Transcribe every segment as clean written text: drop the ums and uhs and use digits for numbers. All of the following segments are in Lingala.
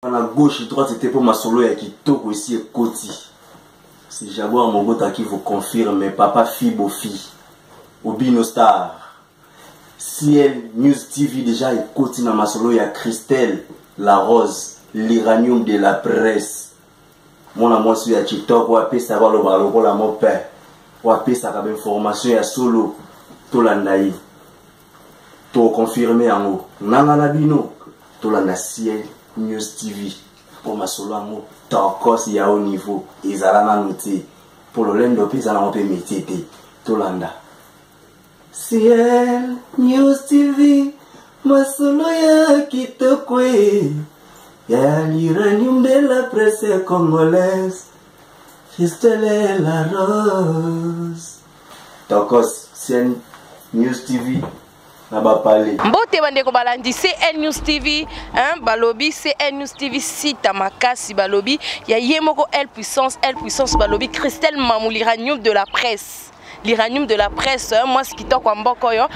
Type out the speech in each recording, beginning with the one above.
Na gauche droite te, mpo masolo ya kitoko esi ekoti. C'est Jaguar Mogota qui vous confirme, papa Fibofi Obino Star, CL News TV déjà ekoti na masolo ya Christelle La Rose, l'uranium de la presse, mwana mwasi ya TikTok oyo apesaka, alobaka lokola mope, oyo apesaka bainformation ya solo. Tolanda ye, toconfirme yango nanga na bino. Tolanda Ciel News TV mpo masolo yango tokos ya haut niveau ezala nanu te, mpo lolendo mpe eza nango mpe métier te. Tolanda Ciel News TV, masolo ya kitoko e ya l'uranium de la presse congolaise, Christelle La Rose. Tokos Ciel News TV na bapale. Mbote bandeko balandi CN News TV, hein, balobi CN News TV sita makasi, balobi ya ye moko El Puissance, El Puissance, balobi Christelle Mamou, l'uranium de la presse, l'uranium de la presse, hein, mwasi kitoko ya mboka oyo.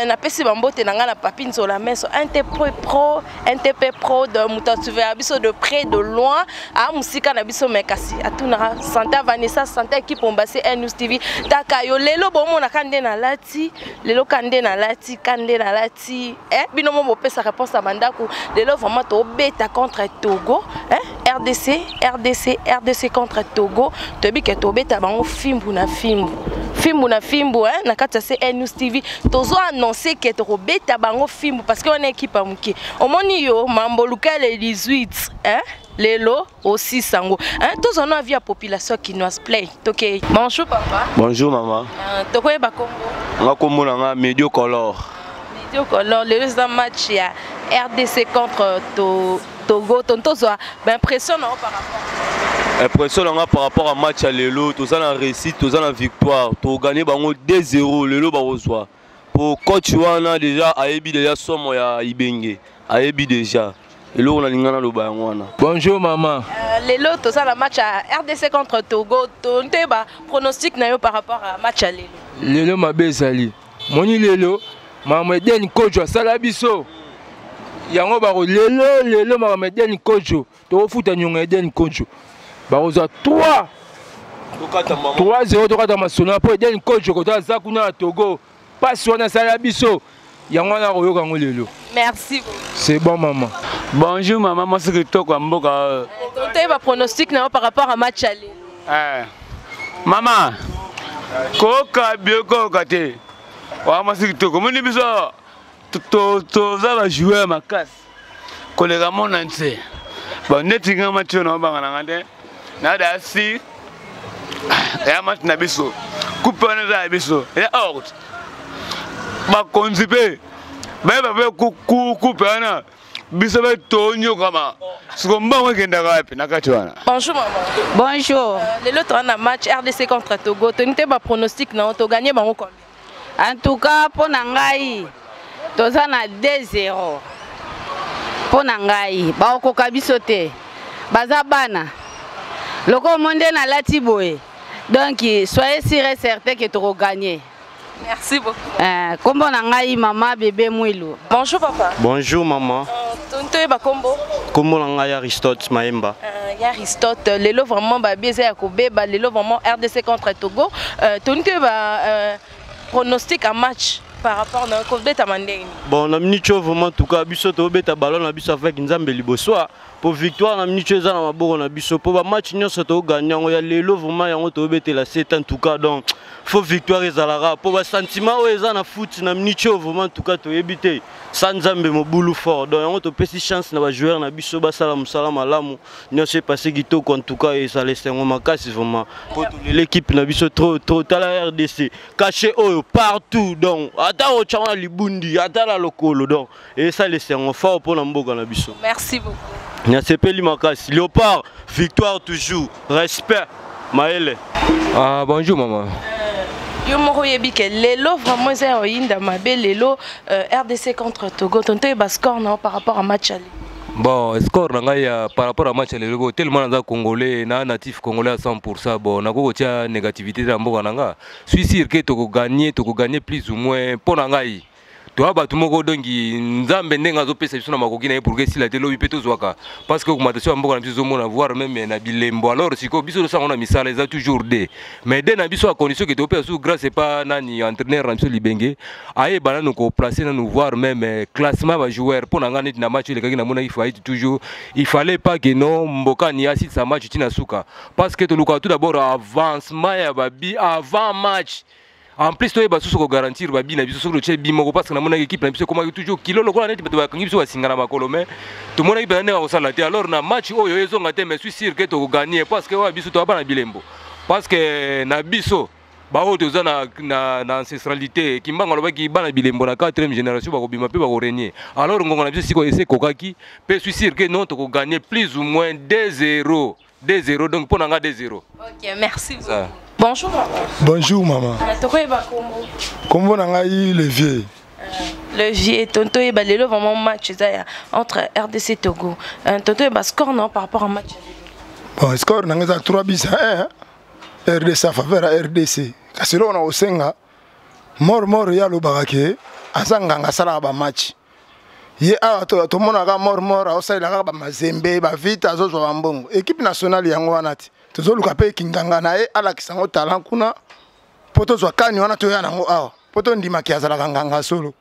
Napesi bambote na ngai na Papi Nzola Meso, NTP Pro, NTP Pro de moto asuveya biso de près de loin, a mosika na biso, me kasi atunaka santé Vanessa, santé équipe omba CN News TV. Taka yo lelo bomonaka nde nalati lelo, ka nde nalati, ka nde nalati, eh, bino mo bopesa réponse ya bandako. Lelo vraiment tobeta contre Togo, eh, RDC, RDC, RDC contre Togo. Toyebi ke tobeta bango fimbu na fimbu, fimbu na fimbu, eh, na kati ya CN News TV tozo annonce ke tokobeta bango fimbu, parce que wana équipe ya moke. Omoni yo mambo luka le 18, eh, lelo osisa yango, hein. Tozwa no avis ya population kinoise play. Tokei. Bonjour papa. Bonjour mama. Tokoyeba kombo? Nga kombo na nga Mediocolor. Mediocolor, lelo eza match ya RDC contre Togo. Tozwa baimpression na yo par rapport. Impression na nga par rapport à match ya lelo, toza na réussite, toza na victoire, toganye bango 2-0 lelo. Bakozwa po coach wana déjà ayebi déjà somo ya Ibenge, ayebi déjà eloko nalinga naloba yango wana. Bonjour mama. Lelo toza na match ya RDC contre Togo. Toyeba pronostic na yo par rapport à match ya lelo. Lelo mabe ezali moni lelo, makambo Eden Kojo asala biso yango bako lelo. Lelo makambo Eden Kojo, tokofuta nyongo Eden Kojo. Bakozwa 3 3 0, tokata masolo mpo Eden Kojo koto aza kuna na Togo, mpasi wana asala biso yango wana akoyoka yango lelo. Merci beaucoup. C'est bon maman. Bonjour mama, mwasi kitoko ya mboka. Toyeba pronostic na yo par rapport à match ya lelo. Mama, koka biokoka te wa mwasi kitoko, omoni biso toza bajoueur makasi koleka mona nse. Bon, neti nga match oyo naobanga nanga te, nada si eya match na biso, coupe wana eza ya biso, eza ort. Bakonzi mpe bayeba mpe coupe wana biso mpe tonyokama. Siko mbongo ekendaka wapi na kati wana? Bonjour maman. Bonjour. Lelo toza na match RDC contre Togo. Toni te bapronostic na yo, toganye bango combien? En tout cas, mpo na ngai toza na 2-0. Mpo na ngai bakokoka biso te, baza bana. Lokola omoni nde nalati boye, donc soyez sûr et certain ke tokoganye. Merci beaucoup. Kombo na ngai mama Bebe Mwilu. Bonjour papa. Bonjour maman. Toni toyeba kombo? Kombo na ngai Aristote Maemba. Ya Aristote, lelo vraiment babi eza ya kobeba. Lelo vraiment RDC contre Togo. Toni toyeba pronostic à match par rapport na kobetama ndenge nini? Bon, na minute oyo vraiment, en tout cas biso tobeta ballon na biso avec Nzambe liboso po victoire na minute oyo eza na maboko na biso, po bamatch nyonso toganye yango. Ya lelo vraiment yango tobetela set, en tout cas donc faut victoire ezalaka, po basentiment oyo eza na foot na minute oyo vraiment, en tout cas toyebi te, sa Nzambe mobulu fort. Donc yango topesi chance na bajoueur na biso basala mosala malamu nyonso, epase kitoko. En tout cas ezala esengo makasi vraiment, po tolela équipe na biso trop trop. Tala RDC, cachet oyo partout, donc ata otyango na libundi, ata na lokolo, donc esala esengo fort mpo na mboka na biso. Merci beaucoup. Nasepeli makasi. Léopard, victoire toujours, respect, mayele. Ah, bonjour maman. Yo moko oyebi ke lelo vraiment eza ya oyinda mabe. Lelo RDC contre Togo, tonto toyeba score na yo par rapport à match ya lelo. Bon, score na ngai ya par rapport à match ya lelo, tellement naza congolais na natif congolais à 100%, bon, nakoki kotia négativité na mboka na nga. Suis sûr ke tokoganye, tokoganye plus ou moins. Mpo na ngai Toya bato moko donc Nzambe ndenge azopesa biso na makoki na ye pour que esila te, lobi mpe tozwaka, parce que augmentation ya mboka na biso ezomona, voire même na bilembo. Alors sikoyo biso tosango na misala eza toujours de mais de na biso, à condition que topesa su grâce epa nani, entraîneur na biso Libenge, ayeba nanu koplace nanu, voire même classement ya bajoueur. Mpo na ngai, neti na match elekaki, namonaki faillite toujours. Il fallait pas que non, Mbokani asilisa match ntina suka, parce que tolukaka tout d'abord avancement ya babi avant match. En plus, toyeba susu kogarantir babi na biso soki totie bi moko, parce que namonaki équipe na biso ekomaki toujours kilo lokola neti bato bakangi biso basinga na makolo, mais tomonaki mpenza ndenge akosala te. Alors na match oyo ezonga te, mais suis sûr que tokogagner, parce que oyo biso toya bana bilembo, parce que na biso baoyo toza na ancestralité Kimbango alobaki bana bilembo na 4e génération bakobima mpe bakorégner. Alors ngongo na biso sikoyo ese ekokaki mpe, suis sûr que non, tokogagner plus ou moins 2 0, 2-0. Donc mpo na nga, 2-0. Ok, merci beaucoup. Ça. Bonjour papa. Bonjour maman. Tokoyeba kombo? Kombo na ngai Levier. Levier, tonto yeba lelo vraiment match eza ya entre RDC Togo. Tonto yeba score non par rapport à match ya lelo. Bon, score na ngai eza 3 buts à 1 RDC en faveur ya RDC. Kasi eloko na kosenga mor mor, ye alobaka ke aza nganga, asalaka bamatch. Ye awa tomonaka mor mor aosalela kaka bamazembe, bavite, azozwa bambongo. Équipe nationale yango wana ti tozoluka mpe kinganga na ye, alakisa yango talent kuna mpo tozwa kani wana, toya nango awa mpo tondimaki azalaka nganga solo.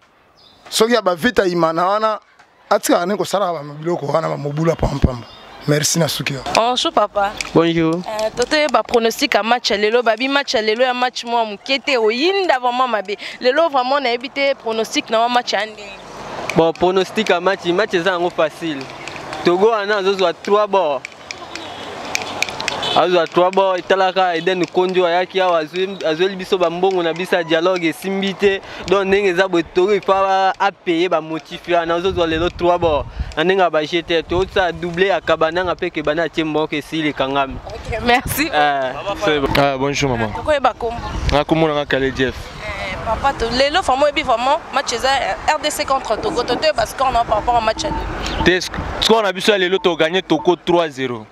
Soki ya bavita imana wana, atikaka nde kosalaka biloko wana bamobula pampamba. Merci, na suki awa. Bonjour papa. Bonjour. Toto yeba pronostic ya match ya lelo. Babi match ya lelo ya match mwa moke te, oyinda vraiment mabe lelo. Vraiment nayebi te pronostic na wa match ya ndenge. Bon, pronostic ya match, match eza yango facile. Togo wana azozwa 3 bord, azwa 3 bord. Etalaka Eden Kondio ayaki awa, azweli biso bambongo na biso ya dialogue, esimbi te. Donc ndenge eza boye, Togo ifa apaye bamotif wana. Azozwa lelo 3 bord na ndenge ya baje te. Tozosala double ya Kabananga mpe Kebana atie moko, esili, ekangami. Ok, merci. Ah, bonjour maman. Tokoyeba kombo? Nga kombo na nga Kale Jeff. Papa, to lelo vraiment oyebi vraiment match eza RDC contre Togo. Toto yeba score na par rapport à match ya lelo. Te, score na biso ya lelo, togagné Togo 3-0.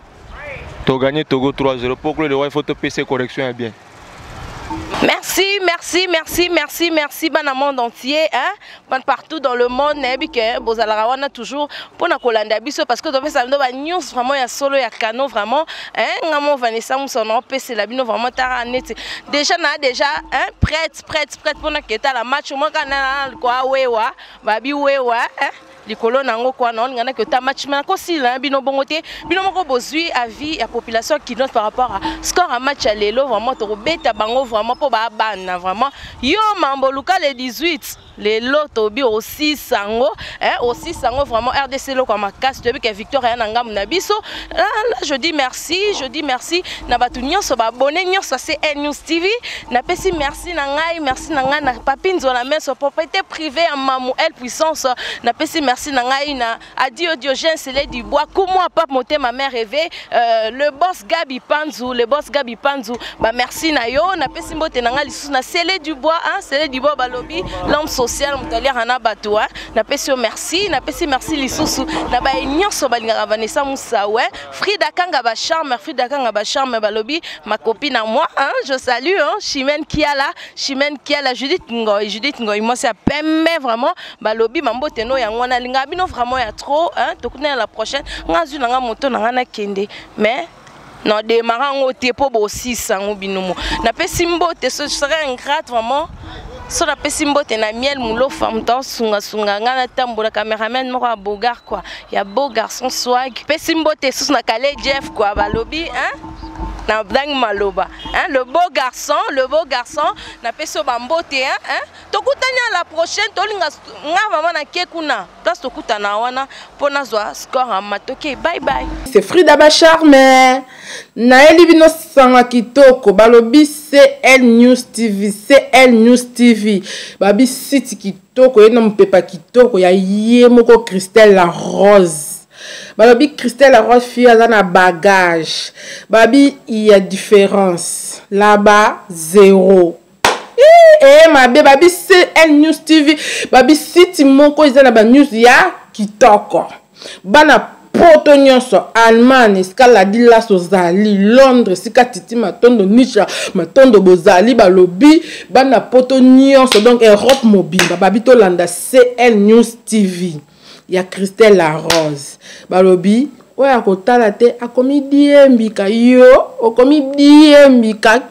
Togagné Togo 3-0. Pour que le roi, il faut topesa correction ya bien. Merci, merci, merci, merci, merci, bana monde entier, hein, ban partout dans le monde, nayebi ke bozalaka wana toujours mpona kolanda biso, parce que topesa bino ba news vraiment ya solo, ya kano vraiment, hein. Nga mo Vanessa Musono opesela bino vraiment tara neti déjà na déjà, hein, prête, prête, prête mpona keta la match moko na kwa wewa, babi wewa, hein, likolo nango kwa na olinga naki ota match me nakosila bino bongo te. Bino moko bozwi avis ya population kinote par rapport à score ya match ya lelo. Vraiment tokobeta bango vraiment mpo babana vraiment yo mambo luka le 18 lelo tobi osisa yango, osisa yango vraiment. RDC eloko ya makasi, toyebi ke victoire ya na ngambu na biso. Là, là, je dis merci, je dis merci na bato nyonso baabonné nyonso ya CN News TV. Napesi merci na ngai, merci na ngai na Papi Nzola Meso, propriété privée ya Mamu El Puissance. Napesi merci na ngai na Adio Diogène Sele du Bois Kumwa Pape Motema Mère Rêvé, le boss Gabi Panzu, le boss Gabi Panzu, ba merci na yo. Napesi mbote na ngai lisusu na Sele du Bois, hein, Sele du Bois, balobi l'homme social, moto aliaka na bato, hein. Napesi yo merci, napesi merci lisusu na baye nyonso balingaka Vanessa Musawe, Frida Kanga ba charme, Frida Kanga ba charme, balobi ma copine à moi, hein, je salue, hein, Chimène Kiala, Chimène Kiala, Judith Ngoy, Judith Ngoy, moi c'est pembe vraiment, balobi mambote no yango wana, linga bino vraiment ya trop, hein. Tokutana la prochaine. Nga zwi na nga moto na nga nakende, mais na démarrer yango te mpo bosisa yango bino mo. Napesi mbote, ce serait ingrate vraiment so napesi mbote na Miel Mulofa, moto aosungasunga ngai natambola, cameraman moko ya bogar quoi, ya beau garçon swag. Pesi mbote susu na Kale Jeff quoi, balobi, hein, na dangi maloba, hein, le beau garçon, le beau garçon. Napesi yo bambote, hein, hein. Tokutani à la prochaine. Tolinga nga vraiment nake kuna place, tokutana wana mpo nazwa score ya matoke. Bye bye. C'est Frida Bacharme nayeli bino sanga kitoko. Balobi CL News TV, CL News TV, babi site kitoko ye na mopepa kitoko ya ye moko Christelle La Rose. Balobi Christelle La Rose fille aza na bagage, babi ya différence là-bas zéro e mabe. Babi CL News TV, babi site moko eza na banews ya kitoko bana. Poto nyonso, Allemagne esika Ladilas ozali, Londres esika Titi Matondo, Nisha Matondo bozali, balobi bana poto nyonso, donc Europe mobimba babi tolanda CL News TV ya Christelle La Rose. Balobi oyo akotala te akomi diembika, yo okomi diembika.